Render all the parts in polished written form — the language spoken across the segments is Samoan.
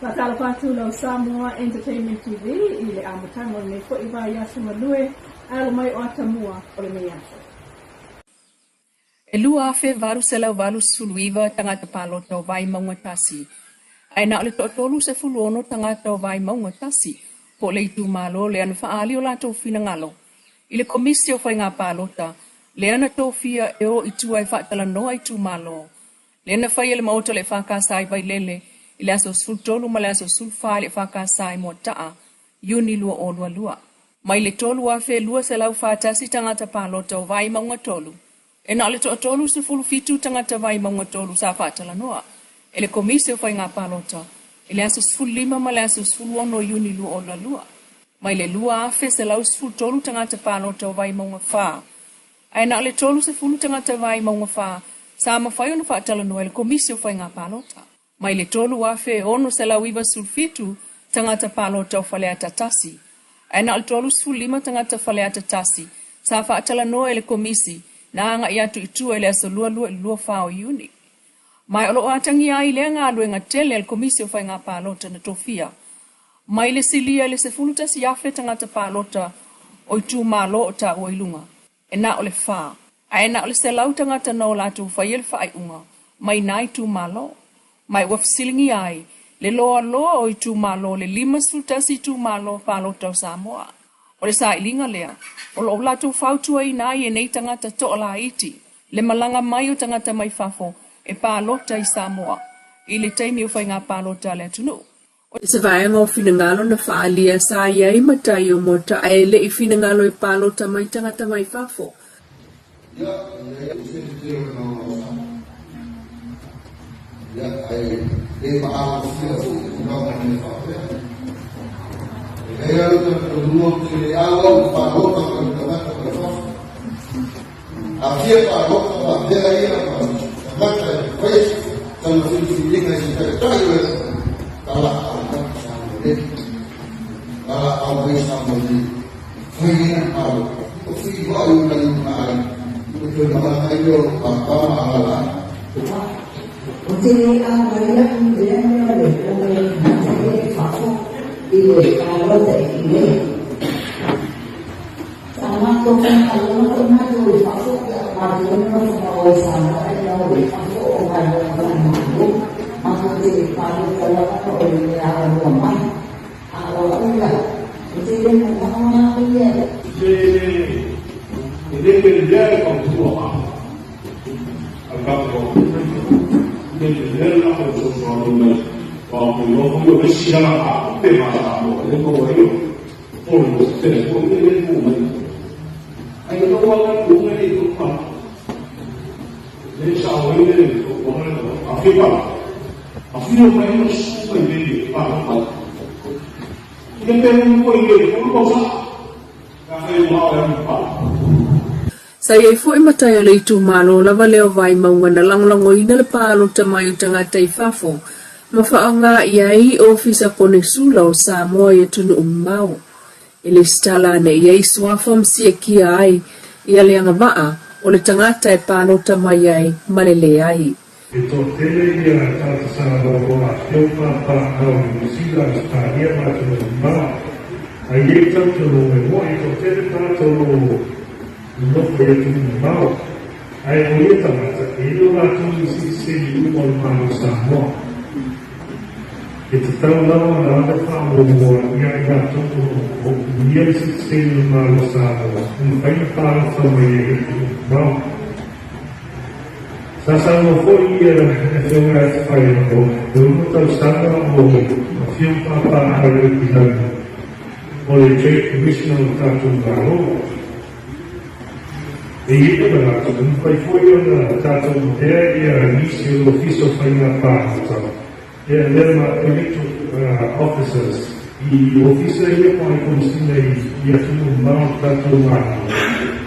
Faatalofa atu lau Samoa Entertainment TV i le amataga o lenei foi vaiaso galue ae alo mai o atamua o lenei aso. E 2,889 tagata palota o Vaimauga 1, ae na o le toa-36 tagata o Vaimauga 1 po o le itumalo lea na faaali o latou finagalo i le Komisi o Faiga Palota lea na tofia e o i tua e faatalanoa itumalo lea na faia e le Maota o le EFKS i Vailele i le aso 13 ma le aso 14 i le EFKS i Moataa, Iuni 2022. Mai le 3,241 tagata palota o Vaimauga 3, e na o le toa-37 tagata Vaimauga 3 sa faatalanoa e le Komisi o Faiga Palota i le aso 15 ma le aso 16 Iuni 2022. Mai le 2,113 tagata palota o Vaimauga 4, ae na o le 30 tagata Vaimauga 4 sa mafai ona faatalanoa e le Komisi o Faiga Palota. Mai le 3,697 tagata palota o Faleata 1, ae na o le 35 tagata Faleata 1 sa faatalanoa e le Komisi na agai atu i tua i le aso 22 i le 24 o Iuni. Ma o lo o atagia ai lea galuega tele a le Komisi o Faiga Palota na tofia mai le silia i le 11,000 tagata palota o itumalo o taua i luga, e na o le 4, ae na o le 100 tagata na o latou faia le faaiuga mai nā itumalo. Ma ua fesiligia ai le loaloa o itumalo le 51 itumalo palota o Samoa. O le sailiga lea, o lo o latou fautuaina ai e nei tagata toalaiti le malaga mai o tagata mai fafo e palota i Samoa i le taimi o faiga palota a le atunuu. O se vaega o finagalo na faaalia sa i ai matai o Moataa e le i finagalo e palota mai tagata mai fafo. Ia, e i ai se tele o le maumau Ia, ae le maagofia foi le tulaga o mea faapea. E leai lava le talitonuga ou te le auau i palota ma ni tagata mai fafo. A fia palota faapea ia ma tagata e faia sana filifiliga i se taitai o le atunuu, talaau mai i Samoa nei. Talaau mai i Samoa nei. Fai ai le palota. O feiloai o nai ona aiga, ona toe malaga ai lea o lou pāpā ma alaala ai. Ou te le āwai aku i lea mea le omai o tagata ia i fafo i le palota i inei. Sa matou faigaluega foi matou i fafo, ia matou e nonofo mau ai i Samoa ae nonofo i fafo o galuega faale-Malo. Matou te le palota lava ona o le le avanoa mai. A o a'u la, ou te le manao au ia. E le pelea le fautua a le tatou le pelea le latou fesoasoani mai aua ou te iloa foi o le isi alagatupe ma Samoa lea e maua ai o le tele foi lea e maua mai ai lou lava talitonuga e le i toe le sao ai le fautuaga lea a fia palota afio mai ona susu mai nei e palota ia pe ulu foi i le 3 tausaga pe afai ua ao ai palota. Sa i ai foi matai o le itumalo lava lea o Vaimauga na lagolagoina le palota mai o tagata i fafo ma faaaoga i ai Ofisa Konesula o Samoa i atunuu mamao e lesitala ane i ai suafa ma siakia ai ia le agavaa o le tagata e palota mai ai ma le leai. E toatele ia tagata Samoa o lo o afifio pāpāhau i Niu Sila, Ausetalia ma atunuu mamao. A i ai talitonuga e moe, e toatele tagata o lo o nonofo i atunuu mamao, ae o ia tagata, e le o latou ni sitiseni uma o le Malo o Samoa. E tatau lava ona ave faamuamua ia i latou o lo o uia le sitiseni o le Malo o Samoa e mafai ona palota mai ai i atunuu mamao. Sa saunoa foi ia le Afioga ia Tafaiaono, e ono tausaga o afio Pāpā Aaron Pilani, o le Trade Commissioner o le tatou Malo. E i ai le manatu, e mafai foi ona tatou avea ia nisi o le Ofisa o Faiga Palota e avea ma Electoral Officers i ofisa ia po o Komesina i atunuu mamao o le tatou Malo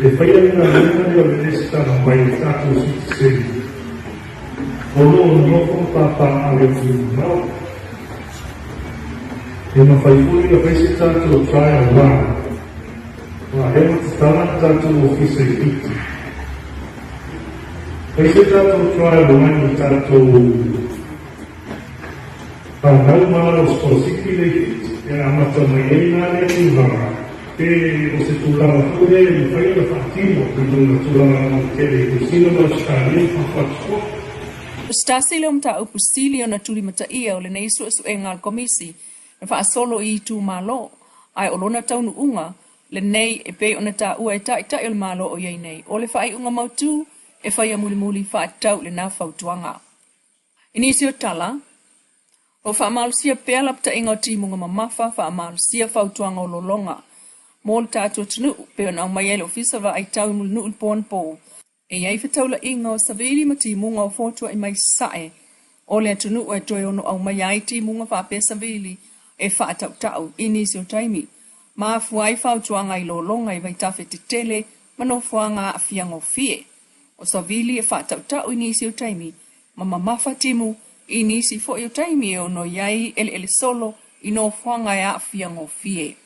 e faia le galuega lea o le resitala mai o tatou sitiseni o lo o nonofo ma pāpā'au i atunuu mamao. E mafai foi ona fai se tatou trial run ua hewa tatala le tatou ofisa i Fiti. Fai se tatou trial run i tatou. Fanau ma alo o sikolasipi le i Fiti e amata mai ai la lea tulaga, pe o se tulaga foi lea e mafai ona faatino i lona tulaga lautele i Niu Sila ma Ausetalia ma fafo atu foi. O se tasi lea o mataupu sili ona tulimataia o lenei suesuega a le Komisi na faasolo i itumalo, ae o lona taunuuga lenei e pei ona taua e Taitai o le Malo o i ai nei, o le faaiuga mautu e faia mulimuli faatatau i lena fautuaga. I nisi o tala, o lo o faamalosia pea lapataiga o timuga mamafa, faamalosia fautuaga o lologa mo le tatou atunuu, pei ona aumaia e le Ofisa Vaai Tau i Mulinuu i le po anapo. E i ai fetaulaiga o savili ma timuga o fotua'i mai sasae o le atunuu e toe ono aumaia ai timuga faapea savili e faatautau i nisi o taimi. Mafua ai fautuaga i lologa i vaitafe tetele ma nofoaga aafia gofie. O savili e faatautau i nisi o taimi ma mamafa timu i nisi foi o taimi e ono i ai eleele solo i nofoaga e aafia gofie.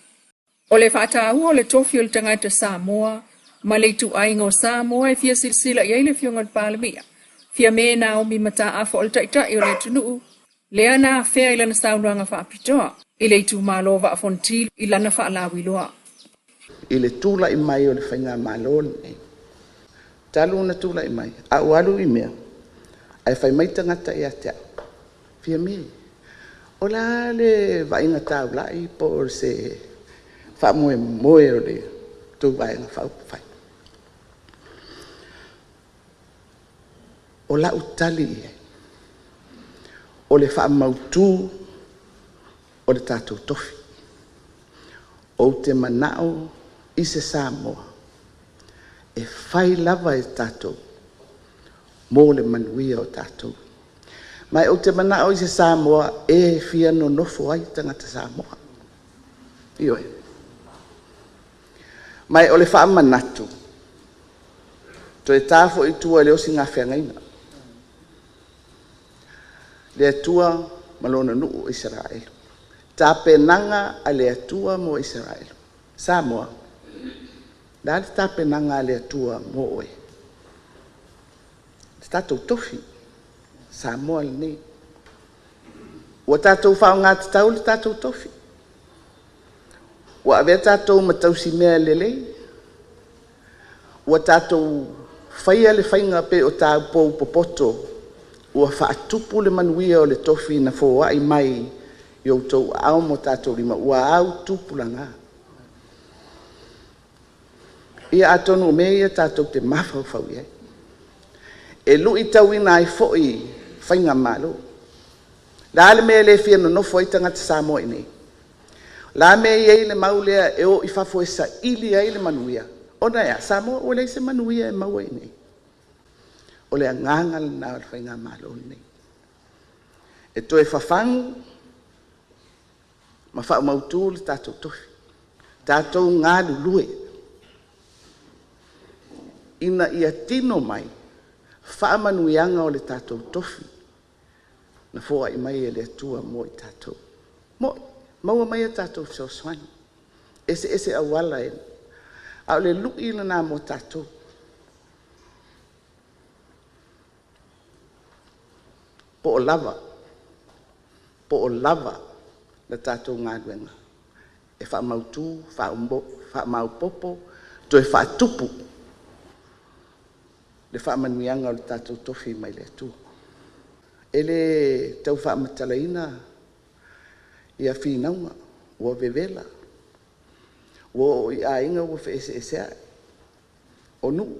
O le faataua o le tofi o le tagata Samoa ma le ituaiga o Samoa e fia silasila i ai le Afioga i le Palemia, Fiame Naomi Mataafa o le Taitai o le atunuu, lea na afea i lana saunoaga faapitoa i le itumalo o Vaa Fonoti i lana faalauiloa. I le tulai mai o le faigamalo lenei, talu ona tulai mai, a ou alu i mea, ae fai mai tagata ia te au, Fiame, o le a le vaaiga taulai po o se faamoemoe o le tou Vaega Faaupufai? O lau tali i ai, o le faamautu o le tatou tofi. Ou te manao i se Samoa e fai lava e tatou mo le manuia o tatou. Ma ou te manao i se Samoa e fia nonofo ai tagata Samoa. Ioe. Ma o le faamanatu, toe ta foi i tua i le osi gafeagaiga, le Atua ma Lona nuu o Isaraelu. Tapenaga a le Atua mo Isaraelu. Samoa, o le a le tapenaga a le Atua mo oe? Le tatou tofi, Samoa lenei. Ua tatou faaaoga tatau le tatou tofi? Ua avea tatou ma tausimea lelei? Ua tatou faia le faiga pei o taupou popoto ua faatupu le manuia o le tofi na foai mai i outou aao ma o tatou lima ua autupulaga. Ia atonu o mea ia tatou te mafaufau i ai, e luitauina ai foi faigamalo. O le a le mea e le fia nonofo ai tagata Samoa i inei? O le a le mea e i ai le mau lea e o i fafo e saili ai le manuia? Ona e a? Samoa ua leai se manuia e maua i inei. O le agaga lena o le faigamalo lenei, e toe fafagu ma faamautu le tatou tofi, tatou galulue ina ia tino mai faamanuiaga o le tatou tofi na foai mai e le Atua mo i tatou. Mo'i, maua mai a tatou fesoasoani, e eseese auala, a o le lui lena mo tatou. Po o lava, po o lava le tatou galuega e faamautu, faamaopoopo, toe faatupu le faamanuiaga o le tatou tofi mai le Atua. E le tau faamatalaina finauga ua vevela, ua oo i aiga ua feeseeseai, o nuu.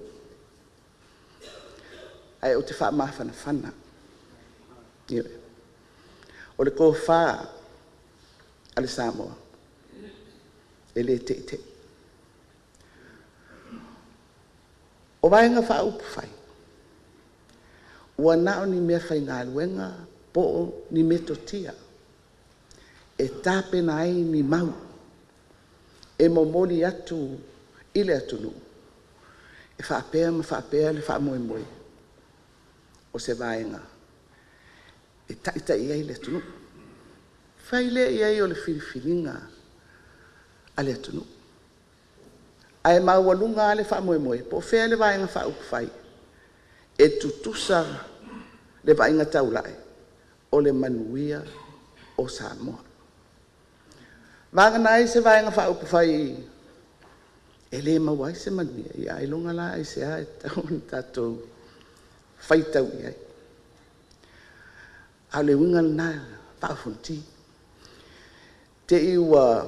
Ae ou te faamafanafana, ioe. O le tofa a le Samoa, e le te'i te'i. O Vaega Faaupufai, ua na o ni meafaigaluega po o ni metotia e tapena ai ni mau e momoli atu i le atunuu e faapea ma faapea le faamoemoe o se vaega e taitai ai le atunuu. Fai lea i ai o le filifiliga a le atunuu, ae maualuga lava le faamoemoe po o fea le Vaega Faaupufai e tutusa le vaaiga taulai o le manuia o Samoa. Vagana ai se Vaega Faaupufai e le maua ai se manuia, ia ailoga la aisea e tatau ona tatou faitau i ai. A o le uiga lena, Vaa o Fonoti, te i ua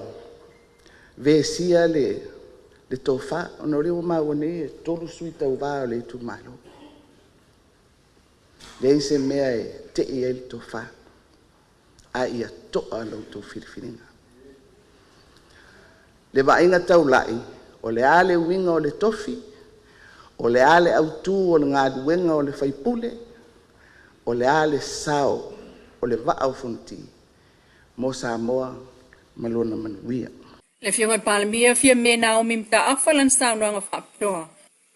vesia le tofa, ona o lea ua maua nei e 3 sui tauva o le itumalo. E leai se mea e tei ai le tofa, a ia to'a la outou filifiliga. Le vaaiga taulai, o le a le uiga o le tofi, o le a le autu o le galuega o le sui usufono, o le a le sao o le Vaa o Fonoti mo Samoa ma lona manuia. Le Afioga i le Palemia, Fiame Naomi Mataafa lana saunoaga faapitoa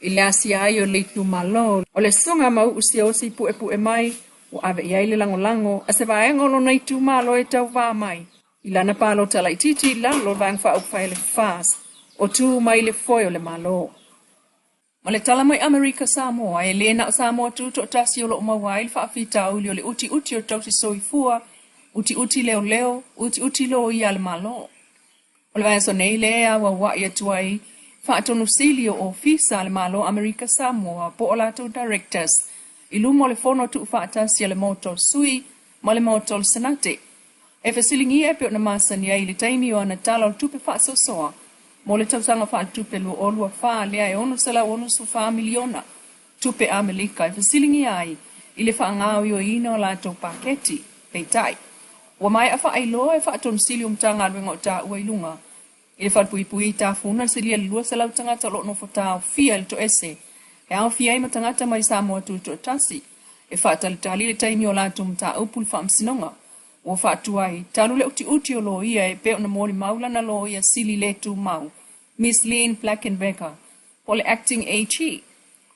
i le asia ai o le itumalo o le Susuga Mau'u Siaosi Pu'epu'e mai ua ave i ai le lagolago a se vaega o lona itumalo e tauva mai i lana palota laitiiti i lalo o le Vaega Faaupufai a le FAST o tu mai i le foe o le Malo. Ma le tala mai Amerika Samoa, e le na o Samoa Tutoatasi o lo o maua ai le faafitauli o le utiuti o tausi soifua, utiuti leoleo, utiuti loia a le Malo. O le vaiaso nei lea e auaua'i atu ai Faatonu Sili o Ofisa a le Malo Amerika Samoa po o latou Directors i luma o le Fono Tuufaatasi a le Maota o Sui ma le Maota o le Senate e fesiligia e pei ona masani ai i le taimi o ana Tala o le Tupe Faasoasoa mo le tausaga faaletupe 2024 lea e $664 miliona tupe Amelika e fesiligia ai i le faagaoioiina o latou paketi. Peitai, ua maea faailoa e Faatonu Sili o Matagaluega o taua i luga i le falepuipui i Tafuna le silia i le 200 tagata o lo o nofo taofia i le toese e aofia ai ma tagata mai Samoa Tutoatasi e faatalitali le taimi o latou mataupu i le Faamasinoga ua faatuai talu le utiuti o loia e pei ona molimau lana loia sili le tumau Miss Lynn Blankenbeker po o le Acting AG.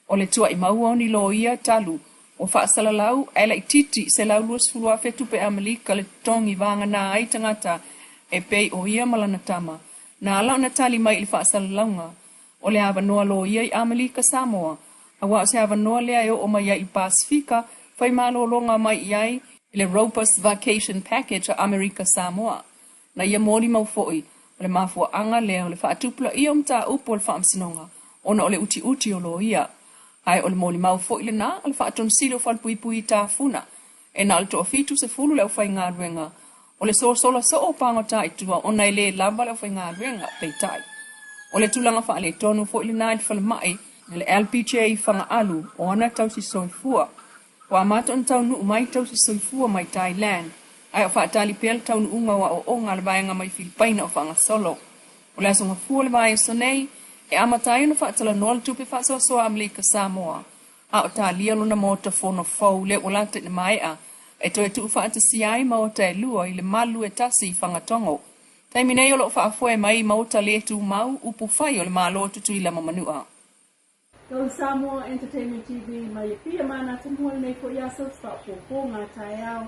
O le tuaʻi maua o ni loia talu ua faasalalau ae laitiiti $120,000 tupe Amelika le totogi vagana ai tagata e pei o ia ma lana tama na ala ona tali mai i le faasalalauga o le avanoa loia i Amelika Samoa aua o se avanoa lea e oo mai ai i le Pasefika fai malologa mai i ai i le Robust Vacation Package a Amerika Samoa. Na ia molimau foi o le mafuaaga lea o le faatupulaia o mataupu o le Faamasinoga ona o le utiuti o loia. Ae o le molimau foi lena o le Faatonu Sili o Falepuipui i Tafuna e na o le toafitusefulu le aufaigaluega o le sosola soo o pagota i tua ona e le lava le aufaigaluega. Peitai, o le tulaga faaletonu foi lena i le falemai i le LPJ i Fagaalu o ana tausi soifua. Ua amata ona taunuu mai tausi soifua mai Thailand, ae o faatali pea le taunuuga o aoaoga a le vaega mai Filipaina o faagasolo. O le aso Gafua o le vaiaso nei, e amata ai ona faatalanoa le tupe faasoasoa Amelika Samoa, a o talia lona Maota Fono fou lea ua lata ina maea e toe tuufaatasia ai maota e lua i le malu e tasi i Fagatogo. Taimi nei o lo o faafoe mai i maota le tumau upufai o le Malo o Tutuila ma Manua. Go Samoa Entertainment TV mai Apia ma Natumua lenei foi aso faaopoopo ngā taeao.